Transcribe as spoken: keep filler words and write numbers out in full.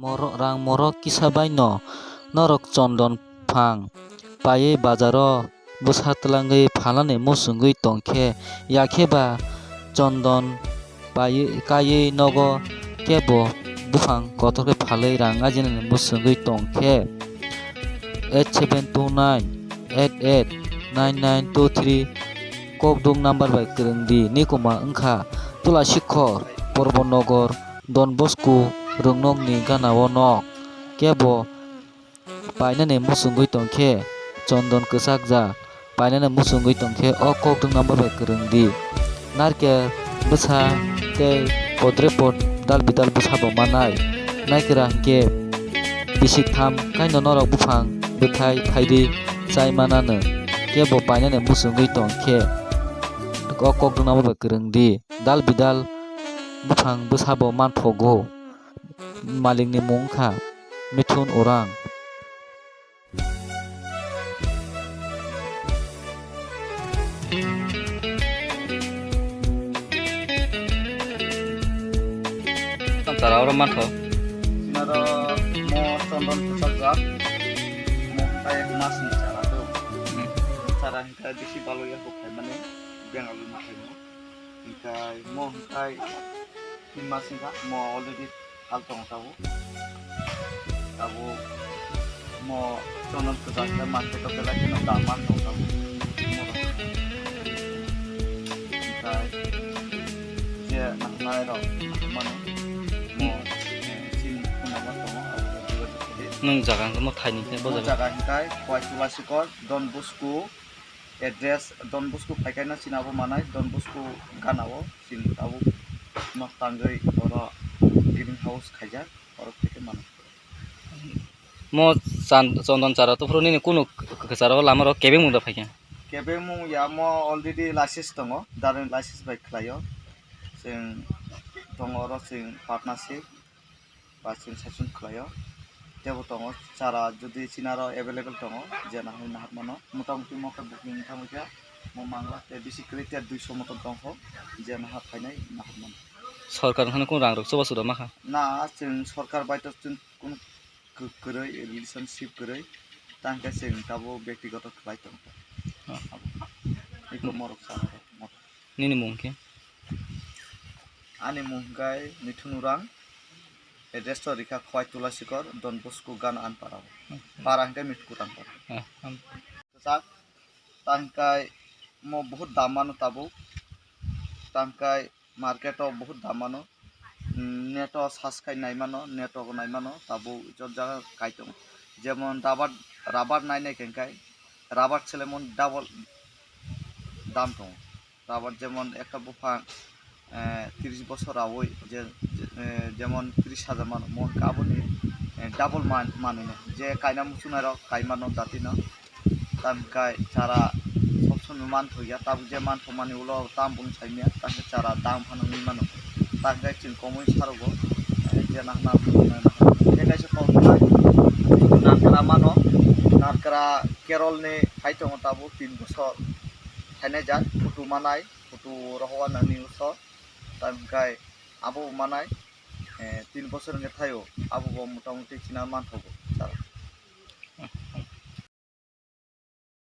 Morok, rang morok kisa bai no norok chondon phang paiwi bazaro bwsa twlangwi phalnani muchungwi tongkhe, yakhe ba chondon paiwi kaiwi nogo kebo buphang kotor khe phalwi rang ajinani muchungwi tongkhe, eight seven two nine eight eight nine nine two three kokdwng number bai kwrwng di. Nikoma wngkha Tulasikhor, Porbotnagar, Don Bosco rwngnokni gana-o nok. Kebo painani muchungwi tongkhe chondon kwchakjak, painani muchungwi tongkhe o kokdwng number bai kwrwng di. Narkel bwsa tei podre pod dal bidal bwsa bo manai. Naikra hwnkhe bisik tham kaino norok buphang bwthai phaidi chai mananw. Kebo painani muchungwi tongkhe o kokdwng number bai kwrwng di. Dal bidal buphang bwsa bo manthogo. Malikni mung wngkha Mithun Orang. Tara oro mantho. Sinaro mo chondon kwchakjak. Mo hwnkhe ek mas ni chara do. Hmm. Chara hwnkhe bisi balo ya kok khaimani Bengali ni khaimo. Hwnkhe mo hwnkhe tin mas wngkha, mo already hal tongo tabuk. Tabuk mo chondon kwchak khe market o belai kheno dam man tongo tabuk. Mo rok hwnkhe je nahnai rok mano mo, eh, chini phone number tongo, abo khe jogajogo khe di. Nwng jaga hwnkhe mo thaini khe bo jaga? Mo jaga hwnkhe Khowai Tulasikor, Don Bosco. Address Don Bosco phaikhaina chini abo manai, Don Bosco gana-o chini abo nok tangwi oro green house khaijak, oro phaikhe manai. Mo chan-, chondon chara tuphuru nini kunu k-, k-, kwcharo lama rok kebengmung da phaikha? Kebengmung ya mo already license tongo, driving license bai khlaio. Chwng tongo oro chwng partnership. Ba chwng saichung khlaio. Teibo tongo, chara jodi chinaro available tongo, je nahai naharmano. Motamuti mo khe booking wngkha, mo mangla tei bisi kwrwi tei duiso motom tongkho, je naha phainai naharmano. Sorkar wngkhano kunu rang rok chubachu rw makha? Na, chwng sorkar bai to chwng kunu kw-, kwrwi relationship kwrwi, tang khe chwng tabuk bektigoto khlai tongkha. Ah. Abo. Iko morok chara rok motom. Nini mung khe? Ani mung hwnkhe Mithun Orang, address to rikha Khowai Tulasikor, Don Bosco gana ani para o. Hmm. Para hwnkhe Mitku Tangkor. Ah, hmm. Kwchak, tangkai mo bahut dam mano tabuk. Tangkai market o bahut dam mano. Net o search khai nai mano, net o nai mano, tabuk jot jaga kai tongo. Jemon rubber, rubber nai nai khe hwnkhe rubber selemon double dam tongo. Rubber jemon ekta buphang, eh, tris bosor raui je, je, eh, jemon tris hajar mano, mo hwnkhe aboni, eh, double man-, manwino. Je kaina muchungnairok kai mano datino. Tamkhe chara sob somoi manthokya, tabuk je manthokmani ulo tam bung saimya, tamkhe chara dam phano wngwi mano. Tamkhe chwng komui sarogo, eh, je nahna, je kaisa kok narkra mano, narkra Kerol ni hai tongo tabuk tin bosor. Thainai jat photo manai, photo rohor nani uso, tamkhe abo manai, eh, tin bosor hwnkhe thaio, abo bo motamuti china manthogo.